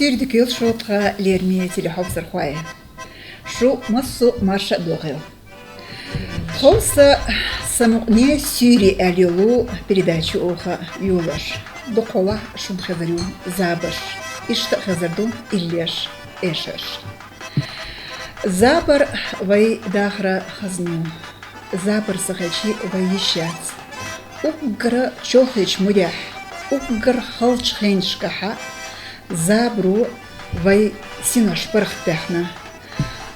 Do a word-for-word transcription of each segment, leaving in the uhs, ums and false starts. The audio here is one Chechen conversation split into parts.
Эфирда кхы а шу тха, лераме телехьовзархой. Шу массо а марша а догӀийла. Тховса «Самукъане суьйре» аьлла йола передача оха йолаш. Дукхагӏа шун хезар ю забарш. Иштта а хезар ду иллеш, эшаш. Забар вай дахара хазна ю. Забар ца хилча вай йиш яц. Уггара чолхеча морехь, уггара халча хенашкахьа забаро вай синош паргӀатбаьхна.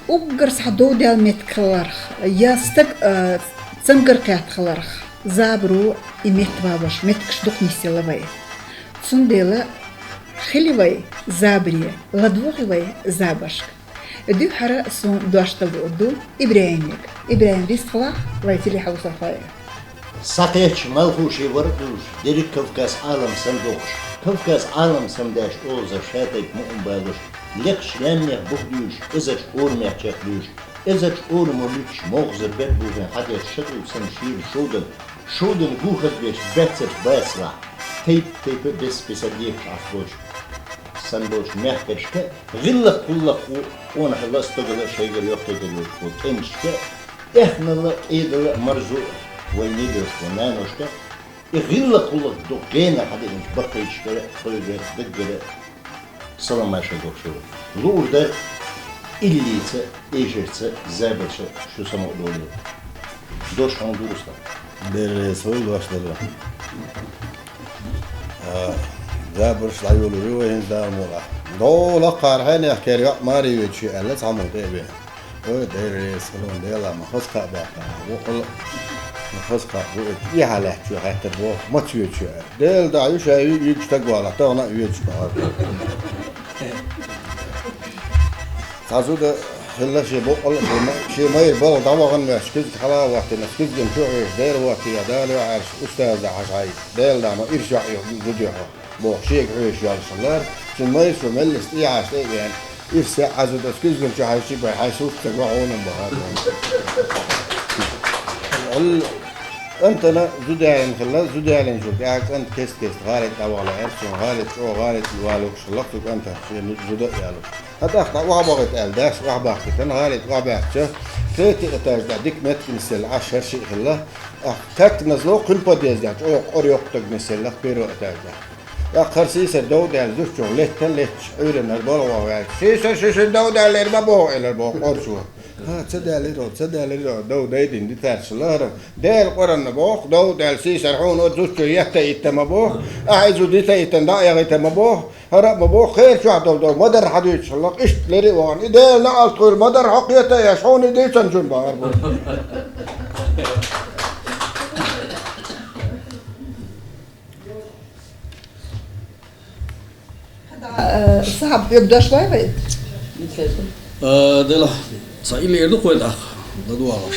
Уггар цхьа дов даьлла меттиг хиларх, я стаг, а, цамгар кхетта хиларх, забаро и меттавалош меттигаш дукха нисъелла вай. Цундела хили вай забаре, ладувгӀи вай забаршка. Дуьххьара сона дош дала луург ду ИбрахӀимага. ИбрахӀим, вистхилахь, вай телехьовзархой. Схьакхаьчча малхо ший вар а дуьллуш, дерриг Кавказ Ӏалам самадохуш, Кавказ Ӏалам самадаьча олазар шатайпа мукъам балош, лекхача лаьмнех бух дуьйлуш, эзарча орамех чекхдуьйлуш, эзарча орамо луьтташ, мохзар бер бухийна хьатӀера шатӀул санна шийла шовдан, шовдан гу хазбеш баьццарча бацалахь, тайп-тайпа бес-бесара декхаш Ӏаш болча, санна болча мехкаршка, гӀиллакх-гӀуллакх ву къонахалла а, стогала а шайгара йоккхайгара йолча ву тӀемашка, эхналла а, кӀедалла а, марзо а вайна лелаш ву наношка, и гӀиллакх-гӀуллакх дукха гена хьадеанча баккхийчашкара а, тхоьгара а, даггара а салам-маршалла дохуш ву. Луур дар иллица, эшарца, забарца шу самукъадолийла. Дош хьуна ду, Рустам. Беррис вай дош дала. А, забарш дӀайолалур ю вай хӀинца Дала мукъалахь. Дов лакхара хьенех кер йоӀ маре йоьдуш ю аьлла цхьаммо тӀе а бен. Ой, Деррис, хӀалун Дела, ма хаза кхаъ баьккха, вукхул а ма хаза кхаъ бу, и хьалаьттачо хаьттар боху, маца йоьдуш ю аьлла. Дела дӀа ю ша ю, юьгуш стаг валахь, тахана а йоьдуш бахьара. Цхьа зуда хилла шен боккъал а, шен ма-, шен майра балха дӀавахана моьттуш, куьзга хьала а хӀоттина, куьзган чу хьоьжуш, дера хӀоттийна, Дала йоӀараш, устаз дӀа хьажахьий, Дела дӀа ма ирс йоӀ ю зуда ю хьо. Боху шега хьоьжуш йолуш хилла, цуьнан майрачо меллаца тӀехьашта тӀе а веана, ирсе Ӏа зуда аса куьзган чу хьаьжчи бай хьайн сурт ца го хьуна бахьа. Алла, кӀантана зуда ялийна хилла, зуда ялийначул тӀаьхьа кӀант кест-кеста гӀалин тӀе вала аьлла, цунна гӀалин чӀогӀа гӀалин тӀе валуш хилла цу кӀанта, шен зуда а ялуш. ХӀан тӀаккха дӀа охьабахийта аьлла, дас охьабахкийтина, гӀалин тӀе охьабаьхкича, третий этаж тӀехь дика меттиг нисъелла Ӏаш шаршиъ хилла, ТӀаккха таьттаназа ло кхуьнан подъезде чӀогӀа къора йоккха стаг нисъеллера первый этажехь. ТӀаккха хӀара сийсара дов даьлла зудчух леттан летташ Ӏуьйранна балхо ваьлча: «Сийсара, шу шуна дов даьллера ма боху», — элира боху къорачо. «ХӀан, ца даьллера, ца даьллера, дов дайдина дитарчалла хӀара. Делан Къуръанна боху, дов даьлла сийсара хьуна оцу зудчо етта а йитта ма боху, ахьа и зуда йита а йитина дӀа а яхийта ма боху». ХӀара а ма боху, хер чохь долу дов ма-дарра хьадуьйцуш хилла, иштта лери а вахана, и Делан неӀалт хуьлу ма-дарра хьо кхета а еш, хьуна и дийцина чун бахьара бу. Э, сахьаб, хьоьга дош лой вай? Э, делахь, цхьа иллера ду кхой тӀаккха, ладогӀалаш.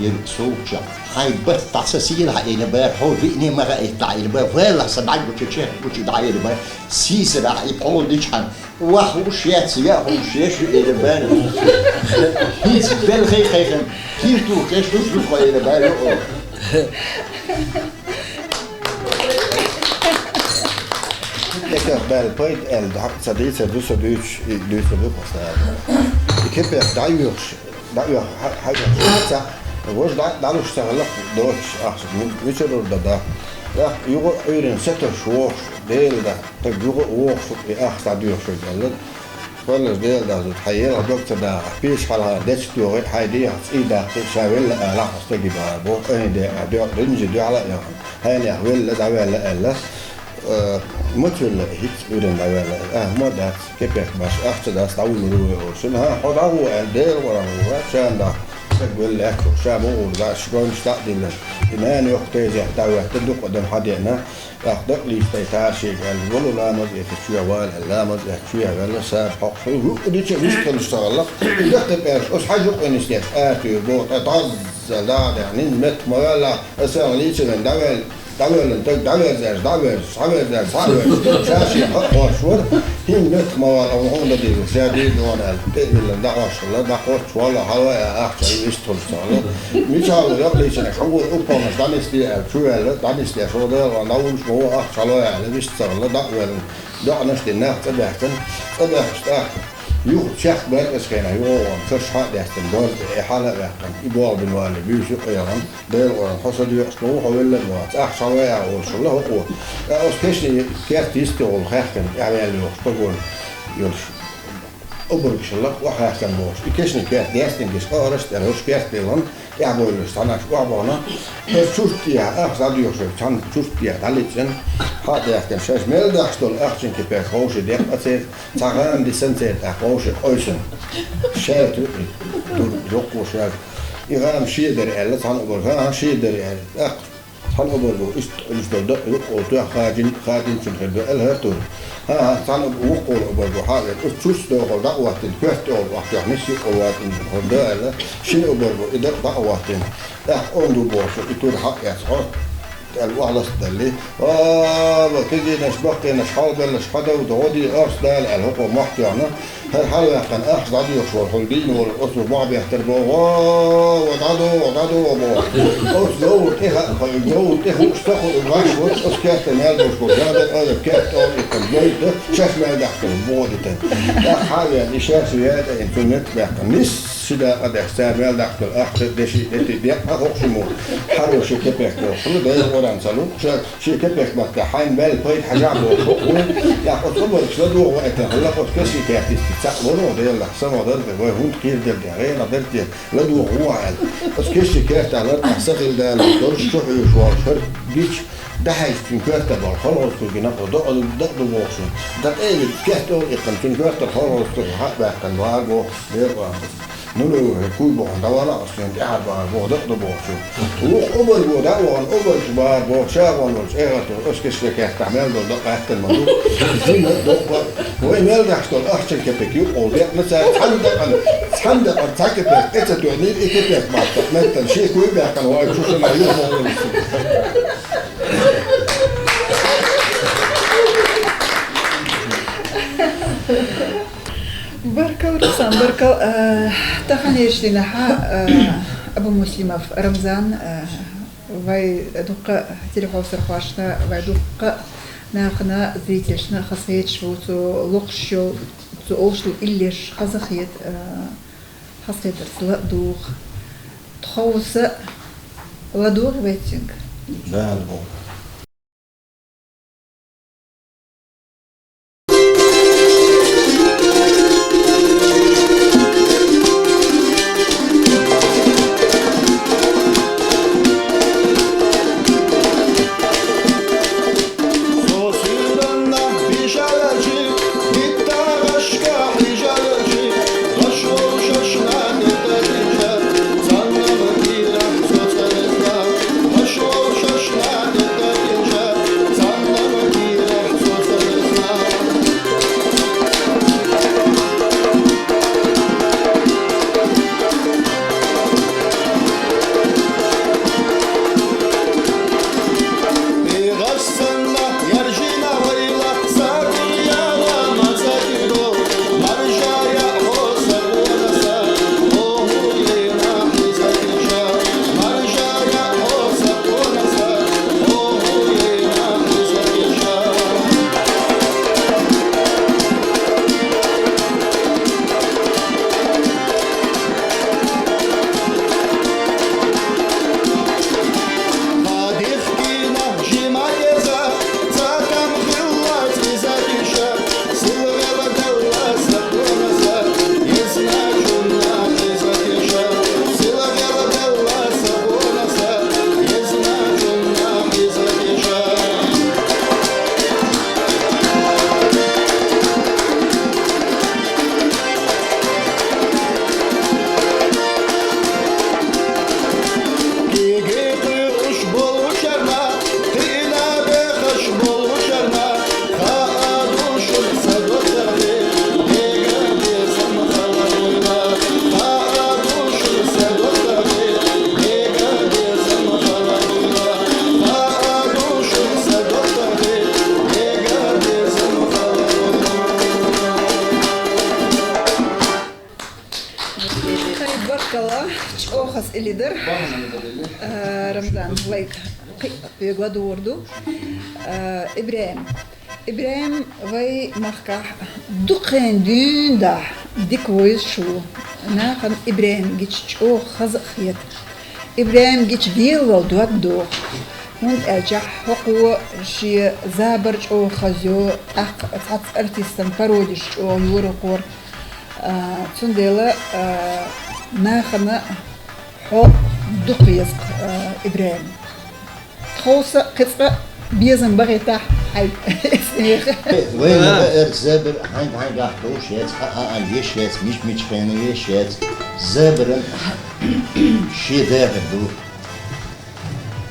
Ир сулча. Хай бат даса сийл хьаийна бар, хьо виъни ма хаийтта хьаийна бар, валла са дӀагуча чехкуча дӀаийна бар, сийсара и пхьол дичхьан, вах уш яц, я уш еш виъна бар. ХӀинц бел хай хайхан, хир тух кеш уш дух хайна бар, йо. Кепех бел пайд эл, ца дийца, дуса дүүч, и дүүца бу пасна. И кепех дайвюхш. ДӀа оьху, хьа-, хьа оьху. Ца, вож дӀа-, дӀалуш ца хиларх доцуш ахча, ми-, мичара да да. ТӀаккха юха а Ӏуьйрина сатуш вохуш, Дела да, таг юха а вохуш, и ахча дӀадоьхуш аьлла. Валлаш Дела да зуд, хьан ела дог ца даха, пеш хьалха дечка дохи, хьай дехьа цӀий даккхи, ша велла алахь, стаги бара, бо, айде, а, дё-, ринжи дуьхьала а яхана. Хьенех велла, дӀавелла аьлла. Э, мацвелла хӀинца Ӏуьйран дӀавелла. Э, хӀума дац, кепех баш, ахча дац, дӀавуллур ву вай олуш. Ха, хьо дӀагӀо аьлла, Дела вара ву, ша нах, стаг велла лаьттух, ша мугӀур дац, ши гонаш дӀа а диллина. И нана йоккха тезет дӀаветтина, дукха адам хьадеана, тӀаккха дакъа лийча тӀе тара шега аьлла, вало ламаз эцча чоь вала аьлла, ламаз эцча чоь ваьлла, ша бохуш, хӀу, хӀу дича вистхалуш ца гӀаллакх, и даккха тӀе пӀаьраш, оцу хьажа юкъа йина стеш, ара туьйра боху, тӀе таззал дагӀа дехьа, нинза меттах ма ваьлла, аса гӀан лийча вайн дӀаваьлла. ДӀавоьллина таг дӀаверзеш, дӀаверзеш, схьаверзеш, схьаверзеш. Ша шен хьакъ хьош вара. ХӀинца меттах ма вала, хьуна ма дийла, ша дийр ду ван аьлла. ТӀе а виллина, дӀахьош хилла, дӀакхоччуш вала, хьалаваьа ахча, вист хуьлуш ца хилла. Мичахь ву дакъа лийчинарг, хьуна гур уппалнаш дӀанисде аьлла, чу ваьлла, дӀанисдеш, хьо Дела ван, дӀавуллуш ма ву ахча, хьалаваьа аьлла, вист ца хилла, дӀа а воьллина. ДоӀанаш дина, нах цӀа баьхкина, цӀа баьхкаш тӀаккха. Юха чехка баьркъачу хенахь, юха а ван, каш хьа а даьстина, борз тӀе, э, хьала а ваьккхина, и болх бина валле, буьйса юкъа а яхана. Дела ван, хьо са доькъуш ма ву, хьо велла а ма вац, ахча хьалаваьа волуш хилла хӀокхо. Ткъа оцу кешнийн керта йисте гӀур хаьхкина, тӀаьхьаваьлла йохуш, погон йолуш. Обаргаш хилла, охьахаьхкина бохуш. И кешнийн керта даьстина гиш, къа араш а тӀера, хӀорш керта белхана, тӀаьхьабевллаш цхьаьнаш охьабахана. Хьо чурт тӀехьа ахча дӀадоьхуш верг, цхьана чурт тӀехьа дӀалицӀина, хьа а даьхкина, шаьш мел дахьаш долу ахчанан кепеш вовший декъа а церан, цхьа гӀама дисина церан тӀаккха вовший къойсина. Шаьлта юкъа, дур, йоккхо шаьлта. И гӀама шен дара аьлла, цхьана обарго, хӀан, шен дара аьлла. ТӀаккха цхьана обарго, иштта уьш долу дакъа юкъа олтоьхна хадин-, хадинчун хир ду аьлла хӀара тур. ХӀан-хӀа, цхьана об-, вукхо обарго хьа а веана, уьш чурт дохула дӀа а хӀоттина, коьрта тӀехула охьатоьхна, нисса юкъа ватинчун хир ду аьлла, шина обарго и дакъа дӀа а хӀоттина. ТӀаккха онда бохуш, и тур хьа а эцна, хьо аьлла, охьаласта далли. Ва, ва, кегийнаш, баккхийнаш, хьалабеллаш, хьадовда, гӀо де, орца дала аьлла, хӀокхо мохь тоьхна. ХӀара хьалаваьккхина ахча дӀадоьхуш волу, хьуна дийна волу, оцо мохь беттара боху, ва, ва, дӀадогӀу, дӀадогӀу боху. Оцу говра тӀе хаьа, говра тӀе хууш ца хуьлу, ваш вац, оцу керта мел долуш болу, жадар ала керта тӀом иккхина, гойту, шаьш мел дахкалу, боху дитина. ТӀаккха хьа а веана, и шаьш веана тӀе, цу метта баьккхина, нисса ши дакъа деш, цара мел дахкалу, ахча а, деши а, дети а, декъа а хокхуш мо. Хьаро ши кепек бохуш, Дела къуран ца лу, ша Шен кепек маттахь хьайна мел пайда хьажа а бохуш хӀокхо, тӀаккха оцу обаргаш ладогӀа ваийтина хилла, оцу кешнийн керта йисте цхьаъ лору, Делан дуьхьа, самукъадар те, вай хӀунда кхийрдира те, гӀенах дара те, ладогӀа ву хьо аьлла. Оцу кешнийн кертахь лартӀахь сахилла далош, долуш чухьоьжуш волуш, хӀара гича, дӀахьаьжча цуьнан коьрта болу, колхоз куьргина, дакъа ду бохуш, дӀа тӀе а витта, керта ола иккхина, цуьнан коьртара колхоз куьрга хьа а баьккхина, вагӀа боху, Дела къуран. Муьлуьвхе куй боху, дӀавала а оцу стен тӀаьхьара бахьара боху, дакъа ду бохучу. Вукху обарго дӀа а вахана, обаргаш бахьара боху, ша гӀон волчу эгӀар тоху, оцу кешнийн кертахь мел долу дакъа гӀаьттина ма ду. Жина, доккха а. Вай мел дахьаш долу ахчанан кепек юкъа гӀовдекъна цара, цхьана дакъана, цхьана дакъана цхьа кепек тӀе ца тоьхнийла, и кепек баттахь меттана шен куй баьккхина вай, шу шуна юхаволуьйтуш. Баркал, Руслан, баркал. Э, таханлерчу дийнахь, э, Абумуслимов Рамзан, э, вай дуккха а телехьовсархошна, вай дуккха а нахана, зрительшна хазахеташ ву цо локхуш йолу, цо олуш долу иллеш хазахета, э, хазахетарца ладугӀу. Тховса ладугӀу вай цуьнга. Дала боху. Лидер. Э, Рамзан, вай кхы-, кхы ладувгӀур ду. Э, ИбрахӀим. ИбрахӀим вай махкахь дукха дуьйна дахь дика вовзаш ву. Нахана ИбрахӀим гича чӀогӀа хаза а хета. ИбрахӀим гича велавала дог доху. ХӀунда аьлча хӀокхо шен забар чӀогӀа хаза йо, тӀаккха цхьацца артистан пародеш чӀогӀа йора хӀокхо. А, цундела, а, нахана хьо дукха веза, а, ИбрахӀим. Тховса кхин цкъа безам бахийтахь хьайга. Вайна баьрца забар хьаьнга-хьаьнгахь долуш яц, хьа а, а, еш яц, мича-мича хенахь еш яц. Забаран шен дахар ду.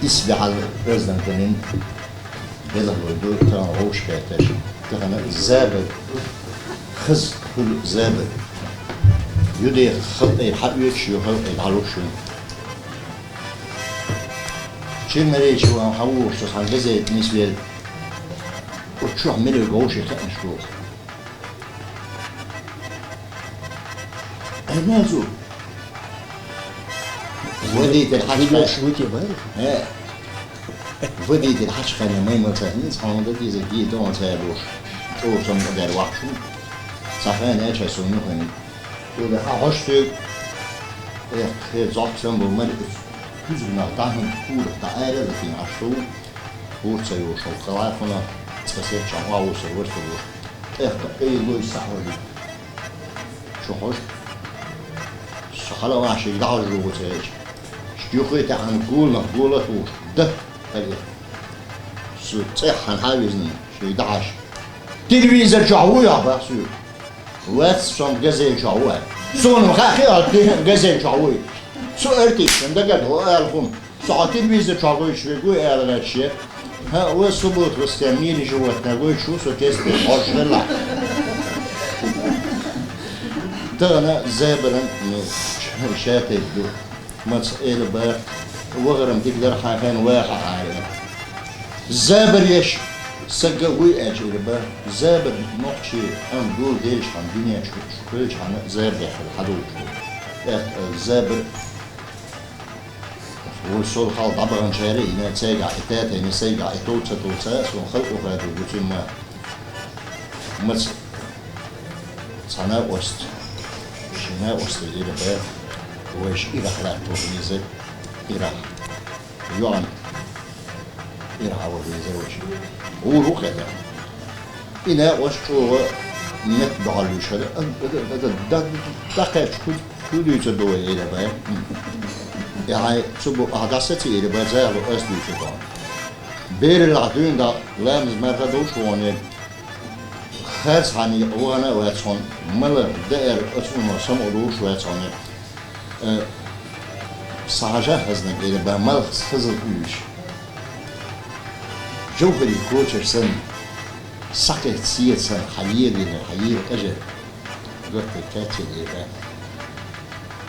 Исбаьхьал оьздангаллин белхалой ду, тахана вовшахкхеташ. Тахана забар, хаза хуьлу забар. Юдех халкъе хьаоьцуш ю, халкъе дӀалуш ю. Черноречи ван хьан вухуш, со цхьана газета нисвелла. Оцу чохь мила вовший кхаьнаш ву. Ай, мезу. Водитель хьачкъе. Э. Водитель хьачкъе маймал ца хин, цхьа хӀума дан деза, ди дон ца луш. ЧӀогӀа сом дер вахчун. Цхьа хана эча сом юхани. Уьда хьан хьош соьга. Эх, хе, зохк сом бу мали. Куьзгнах дахьун курах да айра да кин аш сов. Хурца йошал халахуна. Цхьа сетча ма вусар варсур вуш. Эх, да эй лой сахоли. Шу хьожу? Со хьала вашига дӀахьожу ву ца эча. Шкюхи тахьана гулнах гула тухуш. Да, хьали. Су цӀеххьана хьавизна, шига дӀахьаш. Телевизор чохь вуй ахьа, бах, суьйра? Вац, сон газен чохь ву аьлла. Суна ма хаьа хи а, ти газен чохь вуй. Су артист, сан дагад хӀу аьлла хӀума. Со хьо телевизор чохь гойтуш верг вуй аьлла гӀерташ я. ХӀаъ, ва субут ва стен мийна животное гойтуш ву со тесте хьожуш хилла. Тахана забаран, ну, ш-, шатайп ду. Маца эла бара, вахарам дигдар хьан хен ваха хьаре. Забар еш, сагга вуй аьлча эла бара. Забар нохчий, ам дур делаш хьан дуьнен чу, чу кхуьлча хьана забар яхар хьадулчу. Эх, забар Вуй сол хьал дӀабаханчаьрий, и нен цайгахь и тетайна сайгахь и тов ца тов ца, сон халкъо хадур гуцуьнма. Маца цхьа накъост, ши накъост ира бер, вайш ирахь латтор везар, ирахь. Йоан. Ира хьавар везар вайш. Гур ву хета. И накъост чӀогӀа меттан догӀа луьйш хила, ада, ада, ада, да, да, дакхаьчча хӀу, хӀу дуьйцур ду вай эла бай? Я хьай, цу бу, ахьа дӀасаций эла бай, зайхьа бу ас дуьйцур ду. Бералахь дуьйна дӀа, ламаз марха долуш вогӀане, харц хьан некъа вахана а вац хьуна, малар, даар, оцу уно самукъа луш вац хьуна. Э, сан хьажа хазна гӀира бан малх хазал уьйш. Жовхари кочар санна, сакхет сиет санна, хьан ера вина, хьан ера къажар. Гортар качча ера.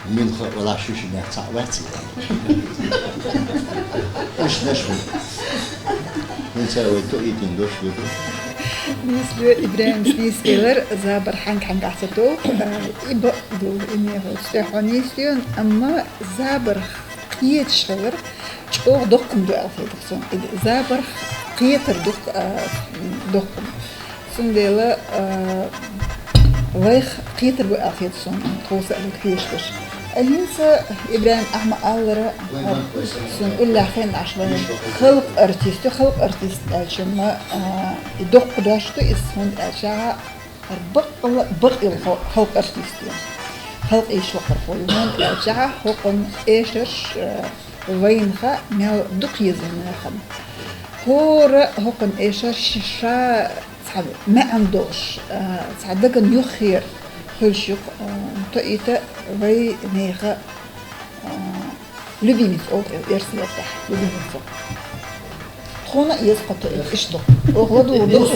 Милха вала шишинех цхьаъ вац. Уьш наш ву. ХӀинца вай тоъитин дош ду. Нийсло, ИбрахӀим, нийсло, забар хьанга-хьангахь ца тов, и бакъ ду, и мехо цӀе хьо нийсло, амма забар кхеташ хилар чӀогӀа доккхун ду аьлла хетар суна. И забар кхетар дукха, а, доккхун. Цундела, а, вайх кхетар бу аьлла хета суна, тховса а хьоьжуш. А хӀинца ИбрахӀим, ахьа ма аллара, а, суна уллехь хенахь вайн халкъ артист ю, халкъ артист аьлча ма, а, и доккха дош ду иза, хӀунда аьлча хӀара бакъала-, бакъйолу хал-, халкъ артист ю. Халкъе йиш лакхархо ю, хӀунда аьлча хӀокхунна эшарш, а, вайна хаьа мел дукха еза нахана. ХӀора хӀокхунна эшарш ша цхьа маьӀна долуш, а, цхьа дагна юххера хуьлуш ю-кх, а, тоъита вай нехан, а, любимец олу тӀе эрсий маттахь, любимец. Тхуна а еза кху тоъита иштта. Оха ладугӀу ду.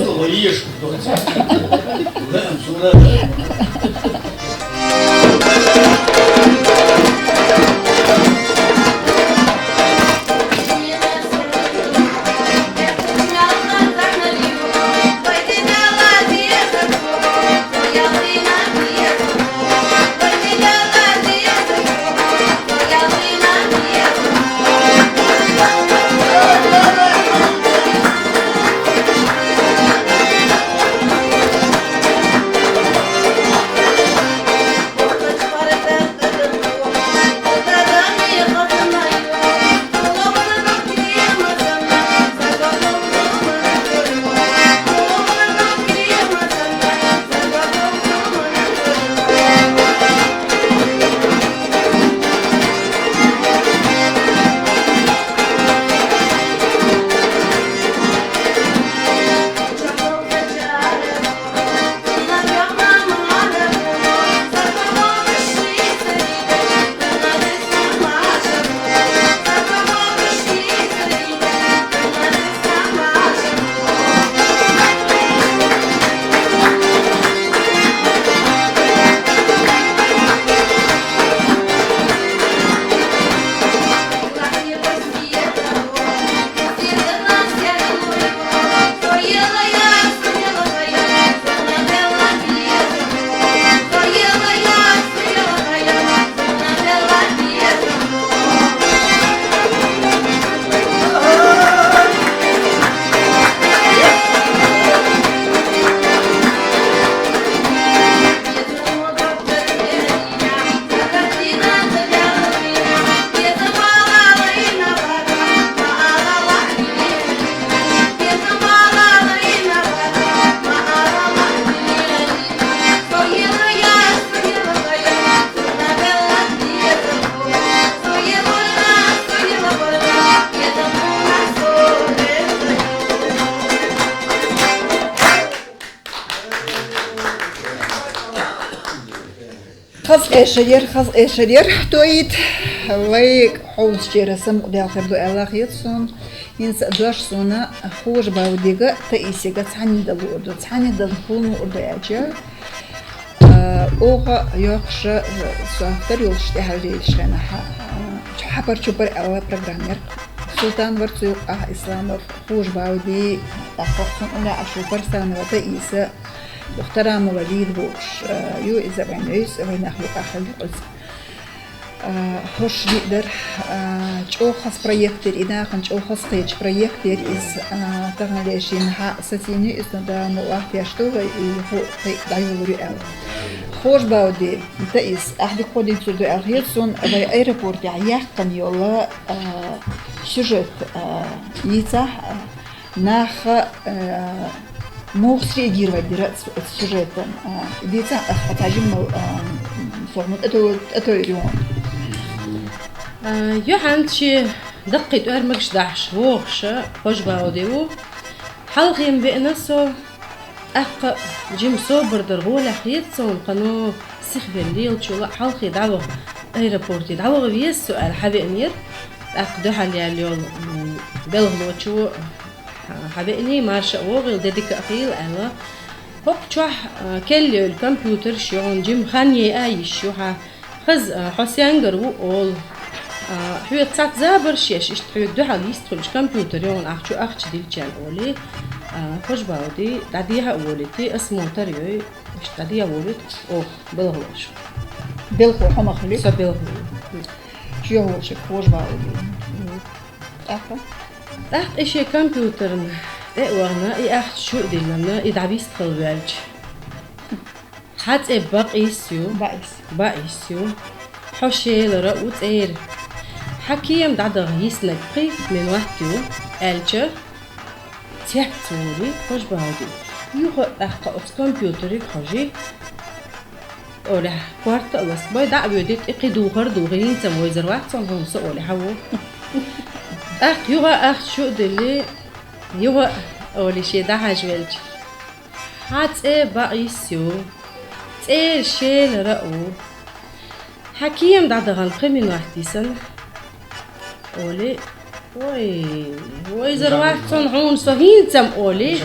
Хаза эшар яр, хаза эшар яр, Тоит. Вай хьовсачеран самукъадаьлар ду аьлла хет сона. ХӀинца дош сона Хожабаудига, Таисига цхьанне дала луурду. Цхьанне дала хӀана луурду аьлча, а, оха йоккхуш, а, соавтор йолуш тӀаьхьа лелаш хенахь, а, чу хьапар-чупар аьлла программа яр. Султан вара цу юкъахь, Исламов, Хожабауди, тӀаккха хӀокху сунна уллехь а шу Парсанова Таиса, Ухтарамова Лида бохуш, а, ю иза вайн вевза, вайнах юкъахь хилла кхуза. А, хӀорш биъ дара, а, чӀогӀа хаза проект яр, и нахана чӀогӀа хаза кхечу проект яр иза, а, тахана лешийна хьа сацийна иза, но да ма лахтеш ду вай, и хӀу кхин дӀайолур ю аьлла. Хожабауди, Таис, ахь дика хьо дийцур ду аьлла хета суна, вай аэропортехь яьккхина йолу, а, сюжет, а, йийцахь, а, Наха, э, муха среагировать дира оцу, оцу сюжетан, а, дийца ах, а, цхьа жимма, а, согӀман тӀето-, тӀетойр ю. А, юьхьанца шен даккхий тӀоьрмагаш дахьаш вогӀуша Хожабауди ву. Хьалхе-м веана со, тӀаккха жимма собар дар гӀолехь хета суна, кхано сихвелла лелачул а хьалхе дӀаваха, аэропорте дӀаваха веза со аьлла, хьан веанера. ТӀаккха дуьхьал яьлла йолу, м, белхалочо, Хьан веаний, марша а вогӀийла, де дика а хийла аьлла. ХӀокху чохь, а, келла йолу компьютерш ю хьуна, жимма хан яйа йиш ю хьан. Хаза, а, хьо сенгара ву олу. А, хьоьца цхьацца забарш еш, иштта хьоьга дуьхьал йистхуьлуш компьютер ю хьуна, ахь чу ахча дилча аьлла олий. А, Хожабауди, дӀадехьа а волуьйтий, ас мотор йой, иштта дӀадехьа волуьйту, оха, белхалоша. Белхало хьо ма хуьлий? Со белхало. Чу йохуьлуш Хожабауди. ТӀаккха? ТӀаккха и шен компьютерна тӀе а вахана, и ахча чу а диллина, и дӀавистхила ваьлча. Хьан цӀе Бакъис ю? Баис. Баис ю. Хьо Шелара а ву цӀера. Хьан кема дӀадаха йиснарг пхи минот ю, аьлча, цец волий Хожабауди. Юха а тӀаккха оцу компьютере хьожий. Олехь, корта а ласкабой, дӀа а воьдий, тӀе кхин духар а духий, хӀинца-м вевзар вац со хьуна, со олехь а ву. ТӀаккха юха а ахча чу а диллий, юха а олий шен дӀахьажавелча. Хьан цӀе Баис ю, цӀера Шелара а ву. Хьан кема дӀадахана пхи минот йисна. Олий, ой, вевзар вац со хьуна, со хӀинца-м олий.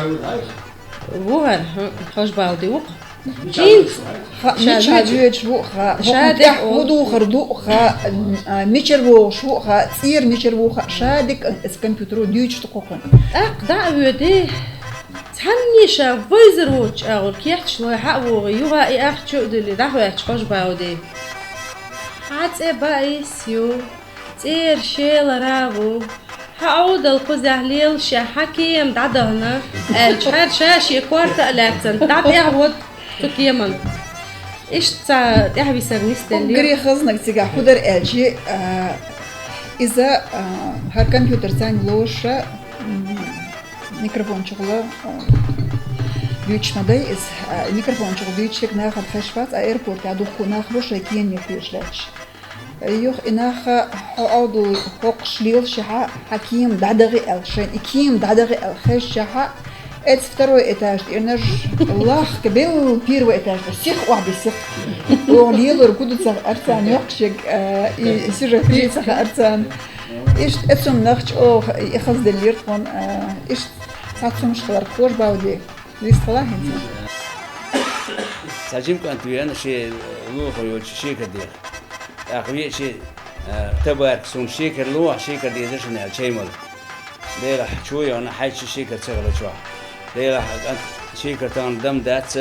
Ву хӀара, хӀу, Хожабауди ву-кх. ХӀинца. Ха, ша мичахь вуьйцуш ву ха, ша хӀокхунна тӀехь хӀу духар ду ха, а, мичара вогӀуш ву ха, цӀера мичара ву ха, ша дика эс компьютеро дуьйцуш ду кху кхуьнан. ТӀаккха дӀа а воьдий, цхьанне ша вевзар воцучу агӀор кечдеш лой хьа а вогӀий, юха а и ахча чу а диллий, дӀахӀоьттича Хожабауди. Хьан цӀе Баис ю. ЦӀера Шелара а ву. Хьан Ӏовдал кхузехь лелаш, хьан кема дӀадахана, аьлча, хӀара ша шен корта а лаьцна, дӀа тӀехь вода цу кеман. Иштта цхьа тӀаьхьависар нисделлера. Уггаре хазнаг цигахь хӀун дара аьлча, а, иза, а, хӀара компьютер царна лоша, м, микрофончухула, а, дуьйцуш ма дай иза, а, микрофончух дуьйцуш дерг нахана хезаш вац, а аэропортехь дуккха нах бу шайн кеме кхоьруш лаьтташ. Юха и нах хьо Ӏовдал хӀокхуш лелаш, хьан кема дӀадахи аьлла, шайна и кема дӀадахи аьлла хезчахьа, эцца второй этаж тӀе наж лахка белла первый этаж тӀе сих охьабисира. Оха лелор гу ду ца хаьара царна, йоккхачерг, а, и сюжет ца хаьара царна. Иштта эцунна нах чӀогӀа и хазделлера тхуна, а, иштта цхьацца хӀумнаш хиларх Хожабауди. Вистхила хӀинца. Цхьа жима кӀант веана шен лулахо йолчу шекар деха. ТӀаккха веача, а, Табарик, суна шекар лохьа, шекар дезара шуна аьлла, чай мала. Делахь, чу а йогӀана, хьаьжча шекар ца хилла чохь. Делахь, кӀант, шекар тахана дам дац,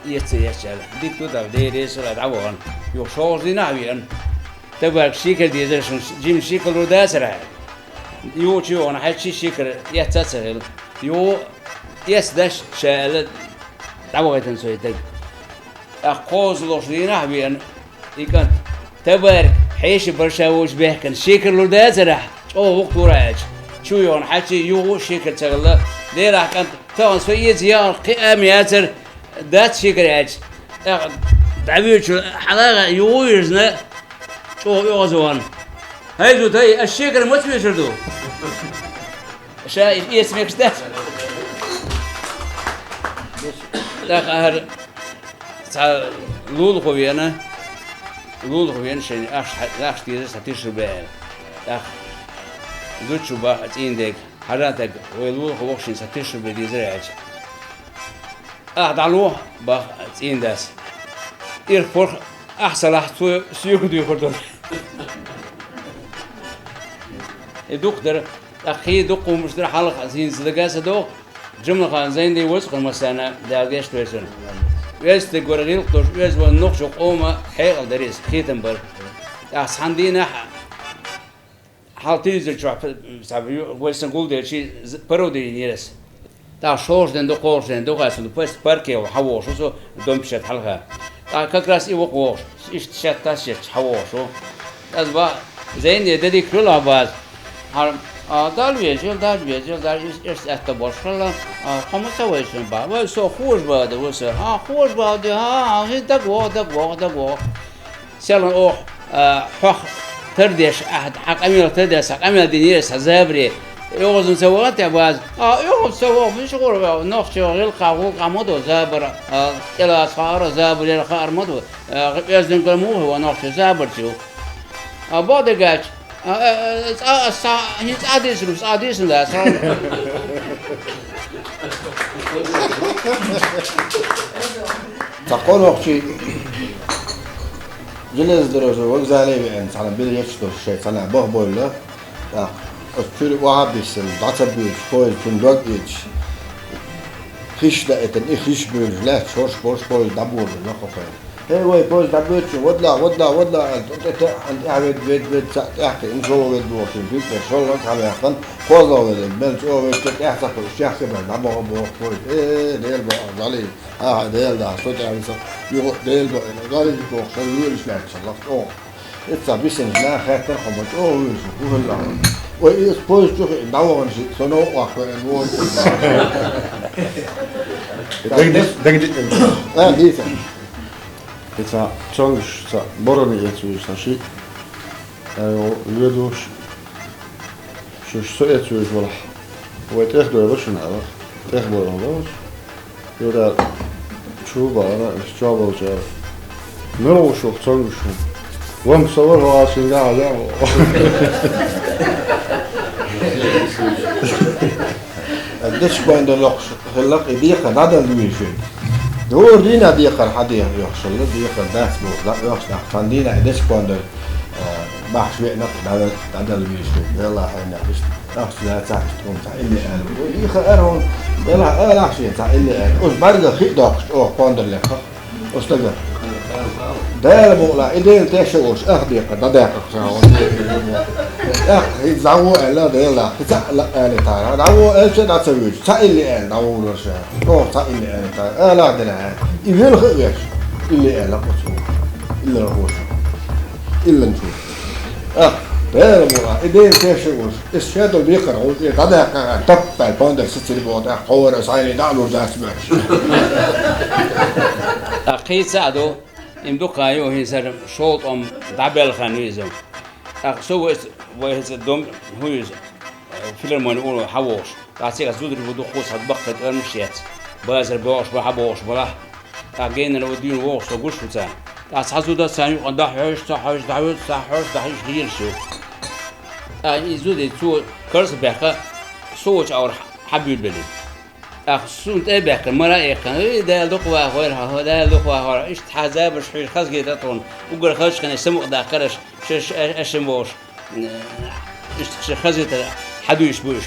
эца ца еш аьлла. Дика ду тӀаккха, Дела реза хуьлда, дӀавахана. Юха шолгӀа дийнахь а веана. Табарик, шекар дезара шуна, жима шекар лур дацара хьуна. Юха чу а йогӀана, хьаьжча шекар эцна а ца хилла. Юха эцна даш ша аьлла, дӀавахийтина со и стаг. ТӀаккха кхозлагӀчу дийнахь а веана и кӀант. Табарик, хьеший барша волчу бехкана шекар лур дацара ахь, чӀогӀа вукху тура аьлча. Чу а йогӀана хьаьжча, юха а шекар ца хилла. Делахь, кӀант, тахана со эца яхарх кхин а ма яцара, дац шекар аьлча. ТӀаккха дӀавоьдучу хьалагӀа юха а вирзина, чӀогӀа оьгӀазвахана. ХӀай, зуда, ай, ас шекар маца везар ду? Ша и эца мегаш дац. ТӀаккха ахьар цхьа лулахо веана, лулахь вена шайна ахча, ахча дезар цхьа тиша рубе аьлла. ТӀаккха зудчо бах цӀийнан дега: «Хьажа, таг, вай лулахь ваха шайна цхьа тиша рубе дезар», — аьлча. «Ахь дӀалохь, — бах цӀийнан дас. — Ирх-порх ахь ца лахь, цо соьга дуьйхур ду». И дукха дара, тӀаккха кхин дукха хӀуманаш дара хьалха, хӀинца дага а ца догӀу, Джамалханов Зайнди вацахура массарна, Дала гешт дойла цунна. Оьзда стаг вара, гӀиллакх долуш, оьзда волу нохчийн къоман хьекъал дара иза, кхетам бара. ТӀаккха цхьана дийнахь хьал телевизор чохь п-, м, цхьа ю-, вай сан гулделчий з-, пародинера ас. ТӀаккха шолгӀачу ден ду, кхоалгӀачу ден ду, хьайса ду, пас-, парке хьавогӀуш ву со, Дом печати хьалха. ТӀаккха как раз и ву-кх вогӀуш, иштта шетташ шетташ хьавогӀуш ву. Ас бах: «Зайне, де дика хуьлда база». Хьан, а, Дала везийла, Дала везийла, Дала ис-, ис аьтто болуш хилла, а, хьо ма ца вайша бах. Вай со хоза бах ду, ву со. А, хоза бах ду, а, а, хӀин дагавогӀу, дагавогӀу, дагавогӀу. Селхана оха, а, хьох тардеш, ахьа хьан къамел тардеш, хьан къамел динера сан забаре. ОьгӀазна ца вахана те база? А, оьгӀаз ца ваха, муьлш гӀур ваьгӀа, нохчо гӀиллакхах, гӀуллакхах ма ду, забар, а, тӀелаца хаар, забар яра хаар ма ду. А, оьздангалла муха ван нохчо забарчу? А, боху дагача, а, а, а, цкъа, а, ца, хӀинца а дийцина, цкъа а дийцина дац, ха? Цхьа кхо нохчий железнодорожный вокзале веана, цхьана билет еш долуш шайн цхьана бохбойла, тӀаккха оцу чуьра охьа а биссина, дӀа ца буьйцуш, поезд цунна дог а ийцуш, хиш даийтина, и хиш буьйлуш, лаьтташ хӀорш болуш поезд дӀаболабелла кху хенахь. «ХӀей, вай, поезд дӀабоьду шуна, вадалахь, вадалахь, вадалахь», — аьлла, тӀе-, тӀе-, тӀе-, тӀехь ведда, ведда, ведда, цхьаъ тӀаьхьа кхиъна, шолгӀа веана, шолгӀаниг хьан ваьккхина, кхозлагӀа велла, мел чӀогӀа веача, тӀаьхьа ца кхуьуш, чехка баьлла, дӀабаха боху поезд. Э, Дела бо, Дала, ахьа Дела дахь, со тӀе висо, юха Дела бо, Дала бохуш, вуьйлуш лаьтташ хилла чӀогӀа. Иза ца бисинчу наха хаьттира, хьо ма чӀогӀа вуьйлуш ву хӀуьллахь. Вай, иза поезд чу хиъна дӀавахана шиъ, со новкъа ваккха веана вогӀу. Дагадис-, дагадис-, а, дийца. Иза цомгуш, ца, борони эца вуьйш сан шиъ. Ай, о, ведуш. Шу со эца вуьйш валахь, вай тӀех дойла шуна аьлла. ТӀех бойла валахь. Юра, чу бара, чу болчара. Мел ву шух цомгуш ву? Ван со вара вала шинга а яа. Дечка вайн дан лохуш хилла, и декхар дӀадала вуьйш ву. Дора дийна декхар хьан дехар йохуш хилла, декхар дац боху, дӀа а йохуш нах, цхьана дийнахь дечка вайн дан Э, бахьаш веана дӀа-, дӀадала везаш ву, Делла хьайна иштта. Ахча дац, цхьа иштта хӀума цхьа илли аьлла. И хаьара хӀума, Делахь алахь шен цхьа илли аьлла. Уьш бӀаьргах хи а доккхуш, оха пондар лекха. Оцу стага. Дала мукъалахь, и Дела тешаш волуш, ах декхар, дӀадаьккхах ша хӀума. ТӀаккха хӀинца дӀагӀо аьлла Делахь, хи цхьаъ ла аьлла тара. ДӀагӀо аьлча, дӀа ца вуьйцу. Цхьа илли аьлла, дӀагӀо валар ша. Оха цхьа илли аьлла тара. Алахь Делахь. И велха а веш, илли аьлла оцу. Иллара хӀуша. Илланчу. Ах, бера мура, и ден теши уж. Ис шедал бекхар гӀултӀе дӀадаьккха, таппай, пандар сицили боху, ах, ховара сайли дӀа а лур дац моьш. Ах, кхийца а ду, им дукха ю, хӀинца шолтӀом дӀабелхан виза. Ах, со вайс, вай хӀинца дом хӀун иза, филармони улу хьавогӀуш. Ткъа цигахь зударий ву дуккха, цхьа баккхий тӀормаш а ец. Базар бохуш бу, хьан бохуш балахь. Ткъа генара ву дуьйна вогӀуш, со гуш ву царна. Ткъа цхьа зуда царна юкъа дӀахьоьжуш, ца хьоьжуш, дӀахьоьжуш, ца хьоьжуш, дӀахьоьжуш хилалаш ю. Ткъа и зуда цо карза баьккха, со волчу агӀор хьан буьйлабелира. ТӀаккха суна тӀе а баьккхина, мара а эккхина: «Эй, Дала дукха вахавойла хьо, Дала дукха вахавойла хьо». Иштта хьан забарш хьоьжуш хазахетара тхуна, уггар хазачу хенахь самукъадаккхараш, шаьш а-, аьшшина бохуш, иштта шаьш хазахетара хьан дуьйш бу уьш.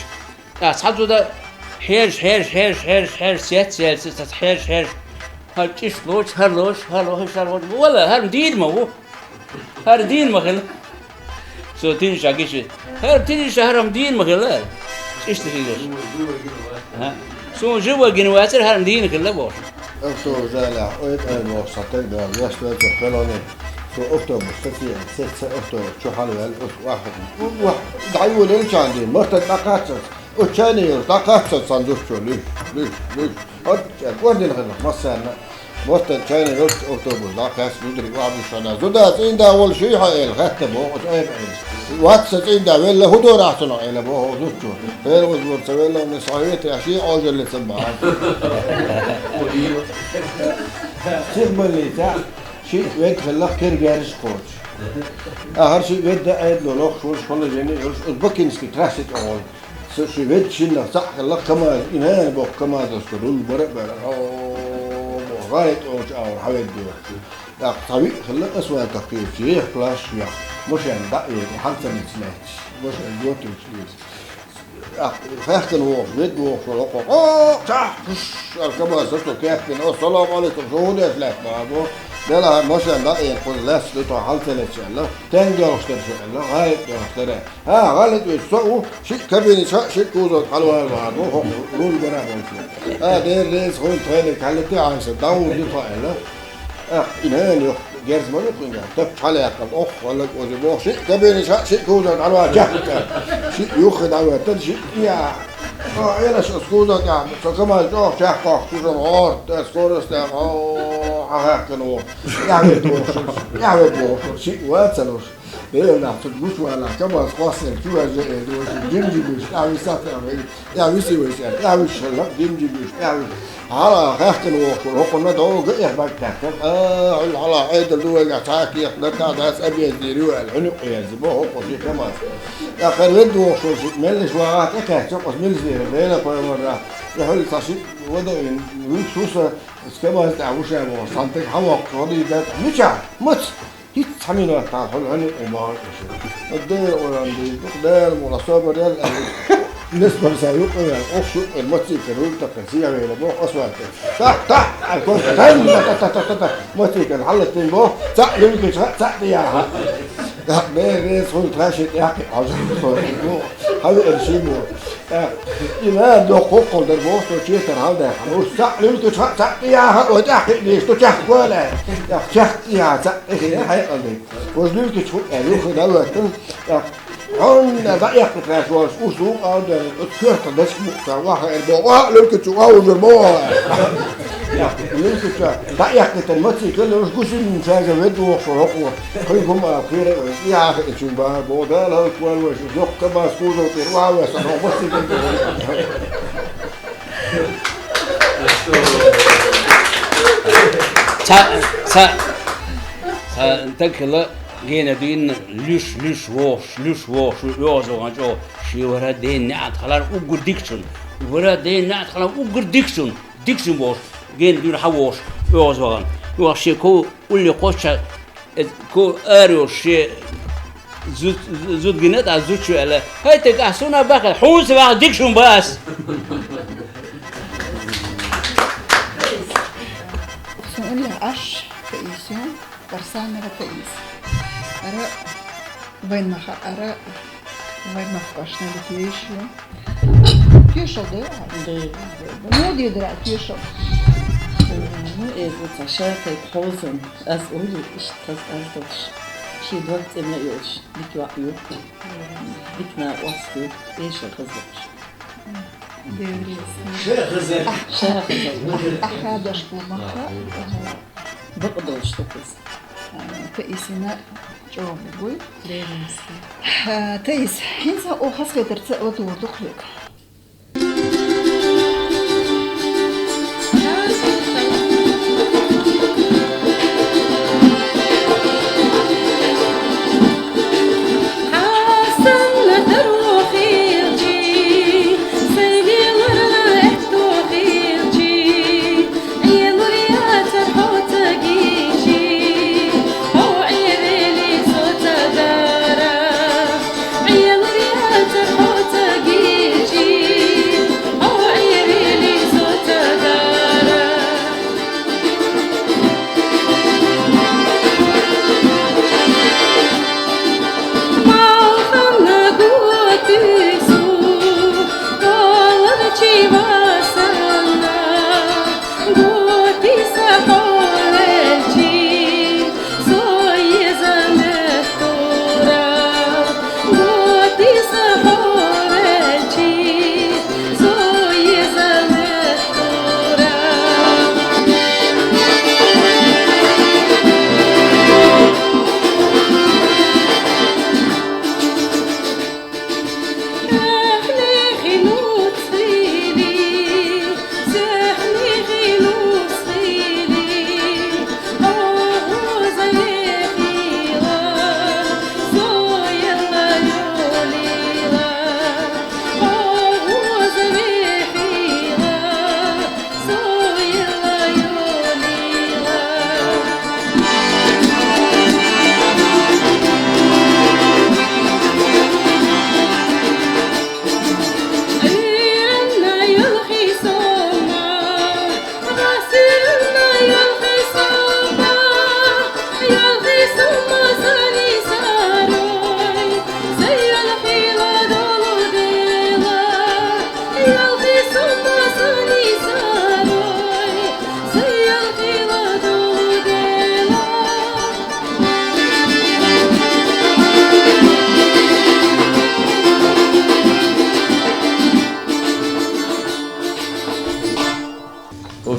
ТӀаккха цхьа зуда хьержа, хьержа, хьержа, хьержа, хьержа, цец яьлча, цхьа хьержа, хьержа. ХӀара чӀиш лоцу, хӀара лоцу, хӀара лоцу, хӀара лоцу. Вала, хӀара дийр ма ву. ХӀара дийр ма хила. Со тиниша гичи. ХӀара тиниша, хӀара-м дийр ма хила. ЧӀишта хилаш. Ага. Суна живой гина вацара, хӀара-м дийна хила бохуш. Автобус залехь, ой, ой, бохуш, цхьа таг дала, вес вецар хилале. Со автобус сацийна, сеца автобус чу хьалаваьлла, оцу вахана. Вах, дӀайолаелча дийна, мартаг дӀакхаччалц. Оцу чайне йолуш дӀакхаччалц цхьана зудчо, луьш, луьш, луьш. ХӀотта чӀа, кӀордина хилла массарна. Мартан чайна йолчу автобус дӀакхаьчча, зударий охьабуьссина: «Зуда, цӀийнда волуш юй хьо?» — аьлла, хаьттина боху оцу айбаьхьица. «Вац, сан цӀийнда велла, хӀун дора ахь цунах?» — аьлла боху зудчо. «Хера, ваза вара ца велла, сан хьаветарехь шен Ӏожаллица бахьа». Сих баллица. Шиъ ведда хилла кергераш кхочуш. Ахьар шиъ ведда Ӏедало лохуш волуш хала жени йолуш, оцу Бакинский трассе тӀе гӀой. Со ши ведда шиннах цхьаъ хилла КамАЗ, и нана боху КамАЗовска руль бара а бара. О, боху, гӀайта олучу агӀор хьан ведда вара. ТӀаккха цхьа виъ хилла асфальтах кхечу, еха плаш веха. Машен дӀа а ери, хьан ца нецна лаьтташ. Машен готуьйтуш иза. ТӀаккха хаьхкина вогӀуш, ведда вогӀуш вара хӀокхо. О, чахь, пуш, аьлла, КамАЗ сацо кеппина. О, салам алейкум, шу хӀун деш лаьтта, боху. Делахьара машен дӀа а ери, кхуза лаьтташ ду тхо, хьан ца лецна аьлла. Стенга доьлхуш дара шу аьлла, гӀайта доьлхуш дара. ХӀа, гӀалат вуьйцу со ву, шиъ кабинаш, шиъ кузов дӀалора бахьана бу, хӀокху руль бара а болчу. ХӀа, дера реза хуьлда тхайниг, хьаллати Ӏайса, дӀагӀур ду тхо аьлла. ТӀаккха и нана юха герз ма ду кхуьнга, тапча хьалаяьккхина, ох, валлаг ози боху, шиъ кабинаш, шиъ кузов дӀалора, чехка. Шиъ юххе дӀахӀоьттина, шиъ тӀе яхьа. О, Ӏелаш оцу кузов тӀехь, со КамАЗ чӀогӀа чекхбоккхуш, шу сан гӀорта, скоростехь, о, хьан хаьхкина ву. ТӀехьа ведда вогӀуш, тӀехьа ведда вогӀуш, шиъ ван ца луш. Делан нах, цу гучувала, КамАЗ кхоссале чу ваьжна а ду, димжи буьйш, тӀаьхьа виса а тӀаьхьа вай, тӀаьхьа виси вайша аьлла, тӀаьхьа виса хилла, димжи буьйш, тӀаьхьа виса. Хьала хаьхкина вогӀуш вара, хӀокхунна догӀу гаех бага кхаьчна. А, хьуьлла хьала Ӏедал ду вайгахь, цхьа а кехат латта а дац, объезде ю аьлла, хьуьнуькъ а еззи бо, хӀокхо шен КамАЗ. ТӀаккха хӀара ведда вогӀуш волу шиъ, меллаша вагӀахь тӀекхаьчча, оцу милиционера, вена пайхамарра, и хьуьлла цхьа шиъ вада вина, вуьйцу хӀусса, оцу КамАЗ тӀехь ву ша бохуш, цхьаьнатаг хьан воккхуш, гӀо дийр дац, мичахь? Маца? ХӀинцца цхьа минот тахьа хьуна хьуьнуькъе бахьана аша. Дера урам дийр ду, Дала мукъ лахь, собар ял аьлла. Несбар сан юкъа ваьлла, охьа юкъа ваьлла, мотоцикл руль такхар, сиха вела боху, асфальте. Тах, тах! Ай, кхо, тан, та, та, та, та, та, мотоцикл хьаллатийна боху, цхьаъ луьлкича, цхьаъ тӀе яхьа. Тах, бер, бер, хьуна тхан шен тӀехь кхиъ хьожа, хьо, боху, хьан веана ши боху. Тах, и нана доккха хӀоккхул дара боху, со четар хьалдаьккхина. Уьш цхьаъ луьлкича, цхьаъ тӀе яхьа, ой, тӀехь кхиъ дийш, ду чехка вала. Тах, чехка тӀе яхьа, цхьаъ тӀе хиъна, хьекъал дайта. Важа луьлкича хӀуъа аьлла, юххе дӀавоьттина, тӀаккха хьуна дӀаэккхийтараш волуш, уьш вукъа а ваьлла, оцу коьртах дечиг мукъа ваха эр боху, а, луьлкича вукъа а вужур боху. ТӀаккха луьлкича дӀаэккхийтина мотоцикл, уьш гусинчаьрга ведда вохуш вара хӀокхо. Кхуьнга хӀума а кхера а вай, и хьан хиъначун бахьа боху, Дала хӀаллаквойла вай, шу йоккха КамАЗ кузов тӀера ваха весан, хӀокху мотоцикл. Цхьа, цхьа, цхьа стаг хилла, гена дуьйна, луьш, луьш вохуш, луьш вохуш, оьгӀаз вахана чӀогӀа, шен вара ден неӀалт хилар уггар дикачун, вара ден неӀалт хилар уггар дикачун, дикачун бохуш, гена дуьйна хьан вохуш, оьгӀаз вахана. Юха шен ков улле кхоччуш, иза ков ара йолуш шен зуд, зуд гина, тӀаккха зудчо аьлла: «ХӀай, тӀаккха ахь суна баккхал, хьуна ца ваха дикачун ба ас». Сан уллехь Ӏаш, Таисин, Барсанова Таиса. Ара вайн маха, ара вайн махкошна дика йиш ю. Тешал да? Да, да. Ну, дедра, тешал. Ну, эза ца шатайп хозан, аз ули ишт хаз аз докш. Ши дот цӀена йолш, дика ваъ ю. Дика на ост ю, эша хаз докш. Деврис. Ша хаза. Ша хаза. Ахьа даш бу маха. Бакъдолш тукуз. Таисина чӀогӀа буй. Деврис. Таис, хӀинца о хас хетар ца латур ду хьоьга.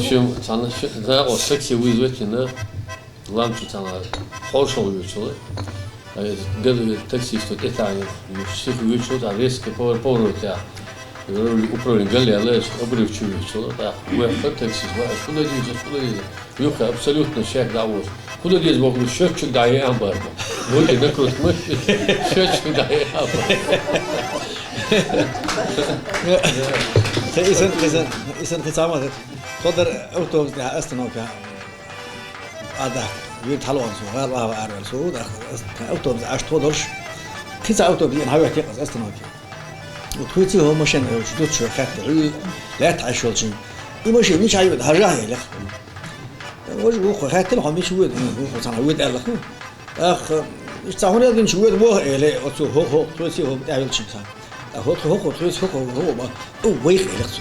Шим цхьана ши-, наькъа такси вызвать йина, ламчу цхьана хьошал вуьйцула. Э, гада таксисту тӀетаьӀа, сиха вуьйцула, цхьа резкий повор-, поворот яхь. Руль управление галла яла, обрыв чу вуьйцула. ТӀаккха вехха таксист, ва, шу да деза, шу да деза. Юха абсолютно шек дӀавоз. Куда деза боху, счётчик дӀахьеан бар. Вот и накрутка. Счётчик дӀахьеан бар. Исан, исан, исан хицама. Тодар автобус да остановка. Ада, вир талон су, гал ава арвел су, да автобус аш тодорш. Кица автобус ин хавя текас остановка. Вот хуйци хо машин, э, чуть чуть хатта. Лет ашол чин. И машин нич аю да хажа елех. Вож ву хо хаттил хо мич вуд, ву хо сана вуд аллах. Ах, иш цахуна дин чуд ву эле оцу хо хо, хуйци хо авил чин сан. Ах, хо хо, хуйци хо хо, хо ба. У вейх элех цу.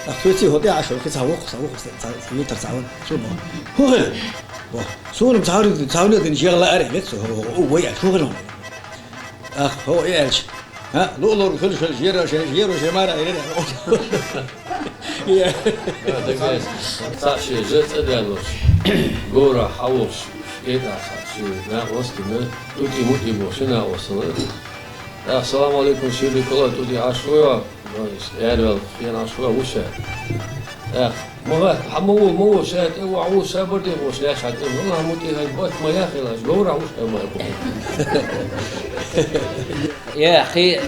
Ах, хуйци хо да ашол ки цаху хо, цаху хо, цаху витар цаху. Цу бо. Хо хо. Бо. Сунум цаху, цахуна дин жегла аре элех цу. Хо хо, у вей аш хо хо. Ах, хо, э, элч. Ха, лу, лу, хил, хил, жера, жера, жера, жера, мара, э, э. Е. Ца ши, же ца делош. Гора, хавош. Эта ша, ши, на, ости, на. Тути, мути, бо, ши, на, осла. Ассаламу алейкум, ши, Никола, тути, ашуя. Эрвел, хен ашуя, уша. Эх, мага, хама ву, ма ву, шаьт, э, ва, ву, шабар де ву, шаьт, шаьт, э, валла, хама ти хай, бат, ма яхилаш, говра ву, шаьт, ма яхилаш. Я, хи,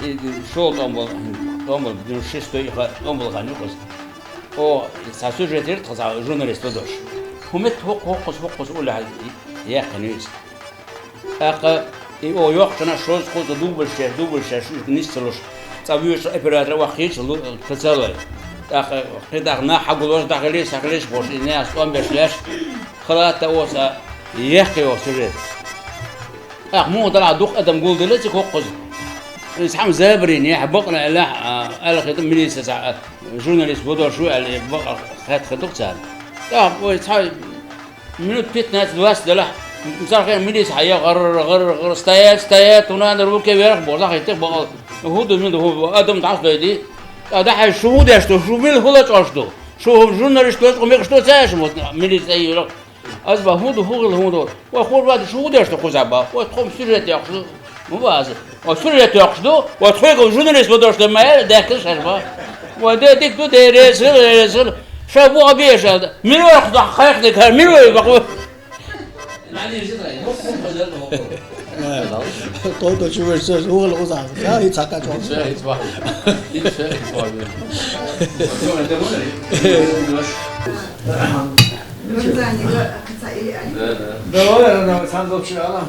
и, шел там был, там был, ну, шестой, ха, там был, ха, нюхас. О, са сюжет ирт, ха, са журналист, дош. Хумет, хок, хокус, хокус, уля, я, конечно. ТӀаккха и о йоккхача шозза кхузза дубльше, дубльше, шу нисцалуш. ЦӀа вуьйцу оператор ваххийча лу-, ца ца лой. ТӀаккха кхидӀа нах хьагулош, дӀахилийша, хьахилийша бохуш, и нехас тӀом беш леш, халатта оца яхкхий оха сюжет. ТӀаккха муха далахь дукха адам гулделла цига хӀокхуза. Иза хьама забарийна, яхь бакъна аьллахь, а, аьлла хи ду милица цхьа, а, журналист бодош ву аьлла, бакъ хетта хи ду царна. ТӀаккха вай цхьа Минут пятнадцать-двадцать делахь, цархе милица хьая, гӀар, гӀар, гӀар, стоять, стоять, тунана руке вверх, бо, захийтех, бо, хӀу ду, мин ду, хӀу, адам дӀасадойди. ТӀа дахьа шу хӀу деш ду, шу мил хӀула чӀош ду. Шу журналист ду, шу мекъаш ду, цаьш, вот, милица тӀе йийла. Аз ба, хӀу ду, хӀу хила, хӀу ду. Ва хур вади шу хӀу деш ду, хуза ба. Ва тхом сюжет яхаш ду. Ну, ваза. Ва сюжет яхаш ду, ва тхойга журналист ва дош ду, ма, дехкаш шаш ба. Ва де дик ду, де резил, резил. Ша бу обещал. Мин варх да хайх де кар, мин варх бакъу. Тото чуваш сос угол узас. Ха, и цака чон. Рамзан, его каца или они? Да, да. Давай, она сам вообще, она.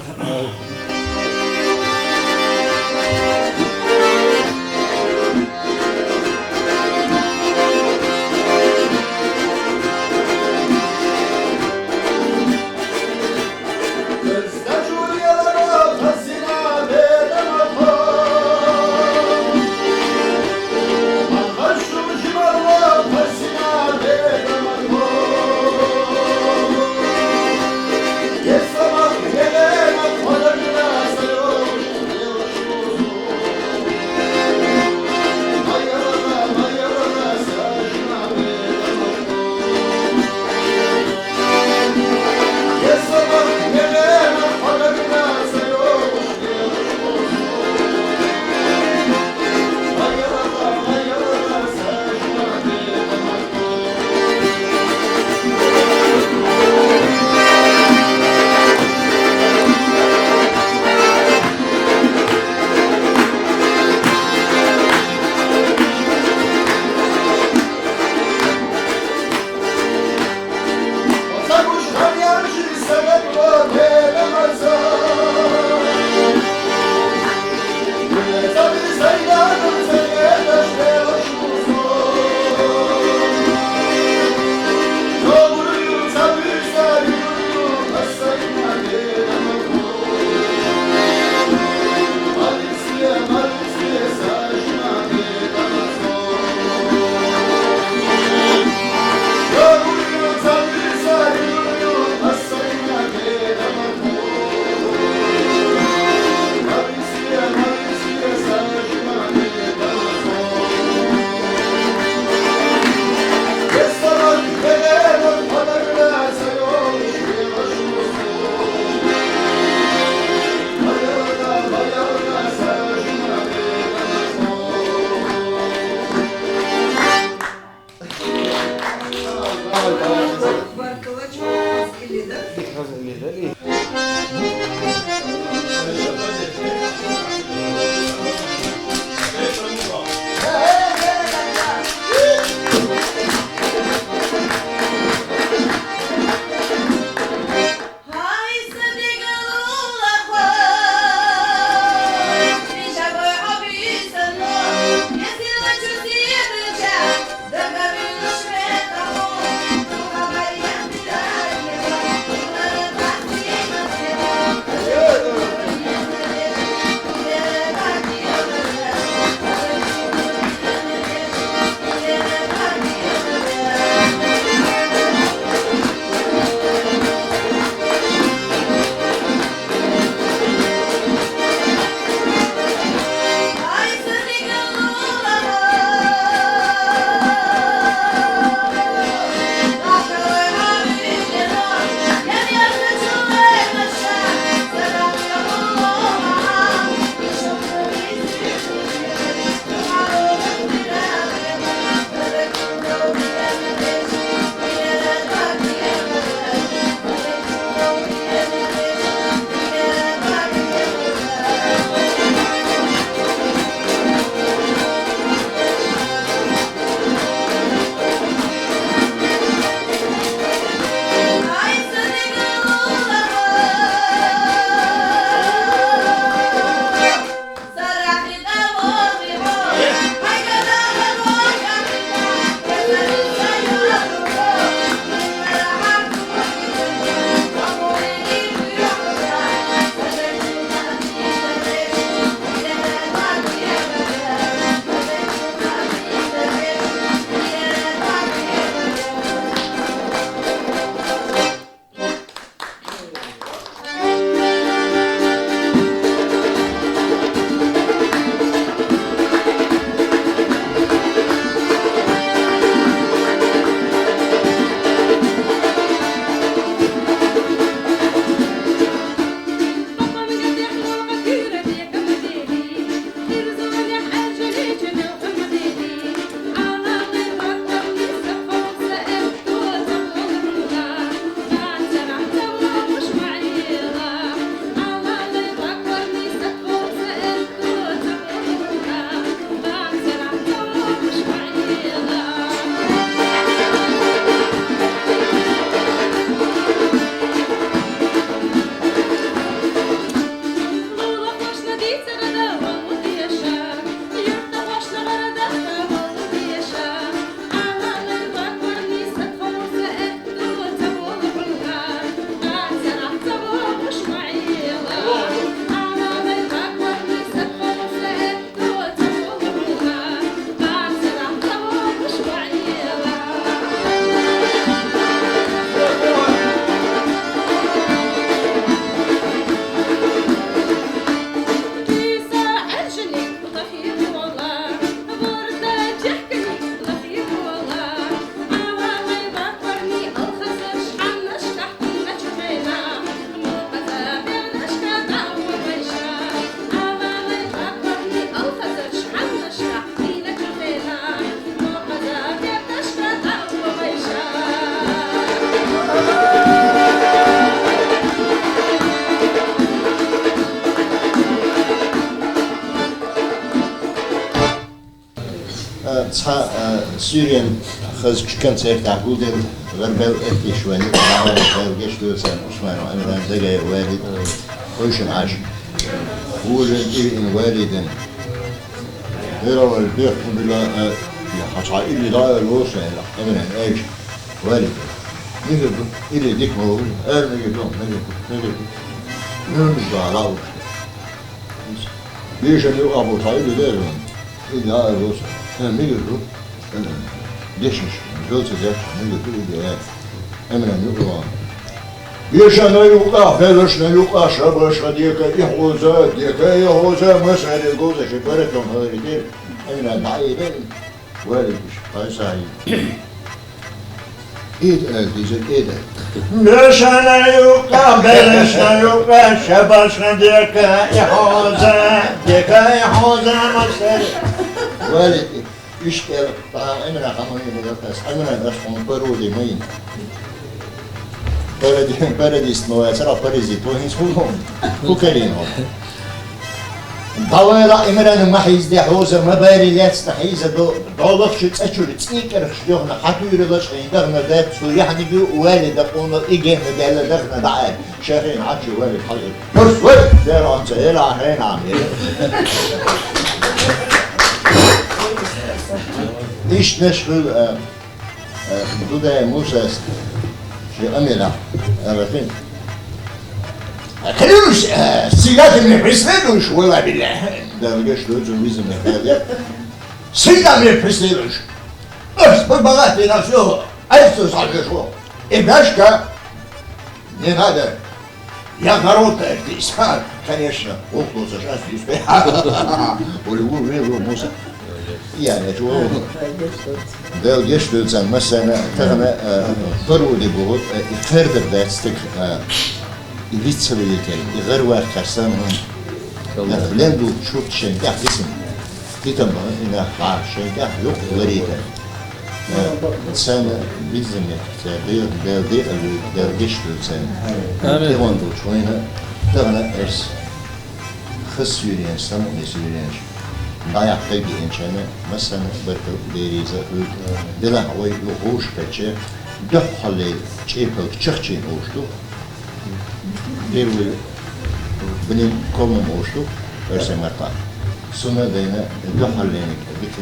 Цхьа, а, суьйрен хазачу концертехь гулделла гӀарбел эттиш вайна, гӀарбел гечдоьцу Усманов Ӏимран, Дагай Валид, хӀуьйшина Ӏаш. Вожан тӀе виъна Валидин. Хьера вай бехк хӀун била, а, я, хьан цхьа илли дӀа а лоса, я, Ӏимран, айша, Валид. Мигар ду, илли дика ма ву, ара мигар ду, мигар ду, мигар ду. Нуьмаш дӀа лаьа. Бешан юкъахь бу цхьа илли дера вайн. Илли а ву со. Ха, мигар ду? Ха, дешнаш, жолца деш, мигар ду илли а? Ӏимран юкъа ван. Бешан юкъахь, белашна юкъахь, шабашха дека и хьоза, дека и хьоза, масаре гоза ши баракам хьалари дер. Ӏимран дӀаийна. Валидиш, хьайсай. Ида аьлла, иза кӀеда. Бешана юкъа, белешна юкъа, шабашна дека и хьоза, дека и хьоза масаре. Валид, иштта аьлла, Ӏимран хьан ма йина, Ӏимран ас хьуна пароди ма йина. Паради-, парадист ма вац, цара паразит ву хӀинца хӀун хьуна? ХӀун карийна хьуна? ДӀавала Ӏимрана ма хьийзаде хьоза, ма бари лаьцна хьийзадо, долахчу цӀа чуьра цӀий кӀарахаш доьхна, хьан туьйра лачкъийна дахна дац, цу яхьаниг ю вали дакъуна, и генна даьлла дахна даӀа, шайхин Ӏачу вали хьалъира. Пурс вай! Дера хьанца, эла хьайна Ӏамира. Иштта наш хуьлу, а, Э, Дудай Мусас шен къамелехь аьлла хин. Кхин уьш, э, сигати мне преследуешь, вала билла. Далгаш дозу виза ме хали. Сигати мне преследуешь. Ас бу багати на всё. Ай, всё, сажа шо. И башка не надо. Я народ, э, здесь, ха, конечно, ухло за час здесь. Улю, улю, улю, Муса. Я не чуо. Дел геш дуьлцан, масана, тахана, э, пароди богу, э, и кхердар дац стик, э, и вицалийтер, и гӀарвах карсан, э, лен ду чурт шен, я хисин. Титан бан, и нах, а, шен, я, юк, ларитер. Э, цана бизза меттиг, церан Дела, Дела декъала вуьйла, Дела гечдойла царна. Амин. Тхуна долчу вайна тахана эрс хаза суьйренаш, самукъане суьйренаш, дӀаяккха гиъначарна массарна а баркалла, берриза а хуьлда. Делахь вай юха гӀуш кхаьчча, дуьххьарлера чӀепалг чахчийна олуш ду. Первый блин колом олуш ду, эрсий маттахь. Суна а дайна, дуьххьарлерниг дика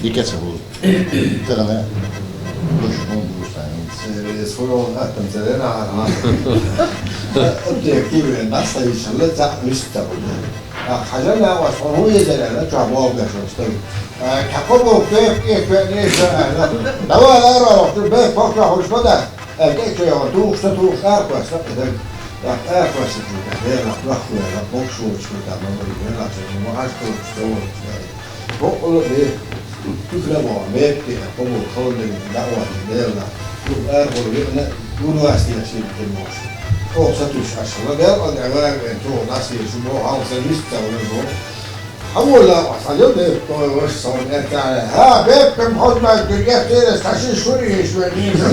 Дика ца хӀуьлу. Тахана луш хӀума ду сан. Э, схуьлуш хаттам ца дена хьан. Объективно, дӀасайшалла, цхьаъ вист ца хуьлу. А, хьажал а ваш, хьо хӀун езар аьлла, чохь боху беш ваш стаг. А, кхо боху, бехк, бехк, бехк, бехк, аьлла. Давай, лара, вахту, бехк, боху, чохь хӀуш ма дац. Э, тӀе а чу яхана, тухуш ца тухуш, арахь кхоьссина и даг. ТӀаккха арахь кхоьссинчу тӀехь, Делах дохко ваьлла, боккъалла волчу хӀума ма вара, Делах цунна ма хьажа кхочуш ца волчу дай. Боккъалла а бе, туьхна а боху, бепиг а, къобал хала дерг а, даъват а, Делах. Юха арахула веана, гур вац деш хир дина волуш. Оха сатуьйсуш Ӏаш хилла, Дела кӀел тӀе вагӀа веана, чӀогӀа дӀасаелча боху, хьалха сан вист ца вара боху. Хьан волла, хьан йо дерг, кхой ваша, со ван эртахь. Хьа, бепиг а, хьо ма гуьргех терас, тхьа ши шуьра йиш вер нийса.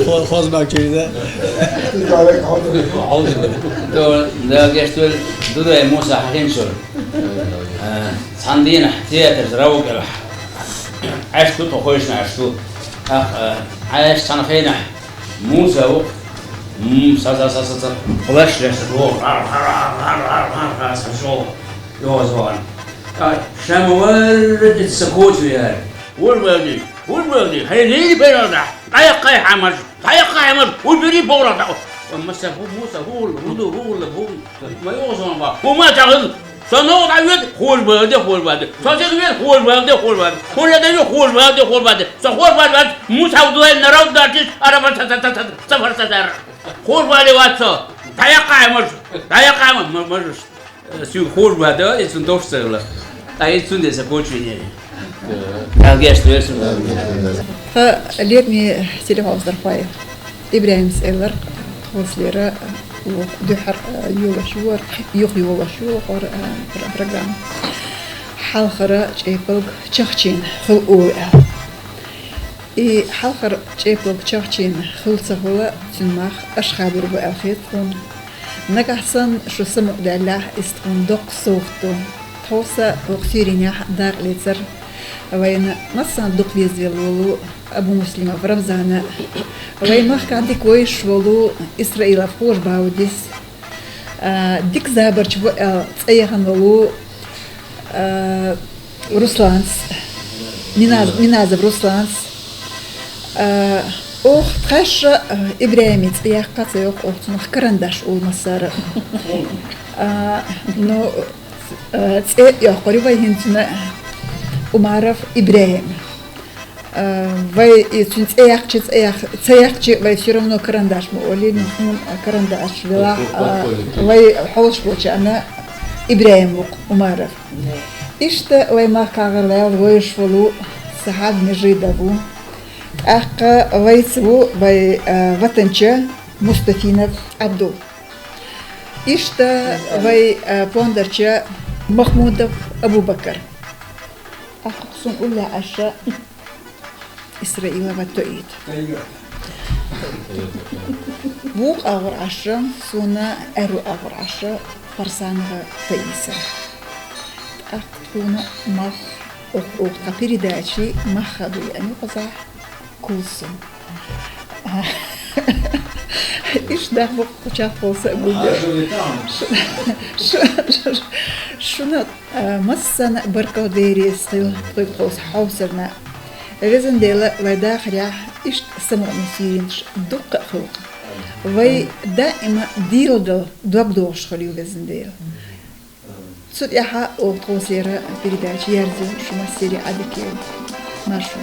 Хо-, хоза баккхийда. Хьо-, хьо-, хьо-, Дала гечдойла, Дудай Муса хьахинчура. А, цхьана дийнахь театрца Равгал Ӏаш ду, тхо хойшна Ӏаш ду. Ах, а, Ӏаш цхьана хенахь Муса ву, м, са, са, са, са, са, плащ леш, со чӀогӀа, гӀар, гӀар, гӀар, гӀар, гӀар, гӀар, со чӀогӀа, йоза ван. Ай, ша ма варра, иза сан коча веара. Вур валди, вур валди, хьайн лийна бер ала, дӀаяккхай хьан марш, дӀаяккхай хьан марш, вур бери бохург дӀа. Ва маса хӀу, Муса, хӀу, хӀу ду, хӀу, хӀу, хӀу, ма йоза ван ба. ХӀу ма чахана, со ногӀу дӀавоьду, хӀур валди, хӀур валди. Со сиха веана, хӀур валди, хӀур валди. ХӀур яда, хӀур валди, хӀур валди. Со хӀур валди, валди. Муса хӀу дуьйна народ дартиш, ара, ца, ца, ца, ца, ца, ца, ца, ца. ХӀур валди вац со. ДӀаяккхай хьан марш, дӀаяккхай хьан марш. Э, соьга хӀур бада, иза цунна товш ца хилла. Ткъа иза цундела сан коча винера. Дала гечдойла цунна. Тхан лераме телехьовзархой ИбрахӀимас элира, тховсалера, э, дуьххьара, э, йолош вара, юха йолош йолу хӀора, э, пр-, программа. Хьалхара чӀепалг чахчийна хилла олу аьлла. И хьалхара чӀепалг чахчийна хилла ца хилла, цуьнан мах аша хабар бу аьлла хета тхуна. Нагахь санна шу самукъадаьллехь, иза тхуна доккха совгӀат ду. Хьовса оха сийренехь дакъа лецар вайна массанна дукха везавелла волу Абумуслимов Рамзана, вай махкахь дика вевзаш волу Исраилов Хьожа Баудис, а, дика забарч ву аьлла цӀе яхана волу, а, Русланс, Миназ-, Миназов Русланс. А, оха тхаьш а, а, ИбрахӀима цӀе яккха ца йоккху, оха цунах Карандаш олу массара. А, ну, а, цӀе йоккхур ю вай хӀинца цуьнан Умаров ИбрахӀим. А, вай и цуьнан цӀе яьккхича, цӀе ях-, ца яьккхича, вай всё равно Карандаш ма олий, ну, хьуна Карандаш велахь, а, вай хьовсуш болчарна ИбрахӀим ву-кх Умаров. Иштта вай махкахь гӀайгӀа вевзаш волу Сахьад Межидов ву. ТӀаккха вайца ву вай, а, ватанча Мустафинов Абдул. Иштта вай, а, пондарча Махмудов Абубакар. ТӀаккха суна уллехь Ӏаш Исраилова Тоит. Вукху агӀор Ӏаш суна, аьрру агӀор Ӏаш Парсанова Таиса. ТӀаккха тхуна мах, оха, оха тхан передачи мах хадуй аьлла кхузахь Кулсум. Иштта даха бу кху чекхболу са а гулбеш. Шу-, шу-, шуна, а, массанна баркалла дерриг хила тхоьга кхузахь хьовсарна. Везан Дела, вай дахарехь иштта самукъане сийренаш дуккха а хуьлда. Вай даима дийладала дог дохуш хуьлийла, Везан Дела. Цу тӀаьхьа оха тховсера передача яьржина шу массеран а дика йойла. Маршо.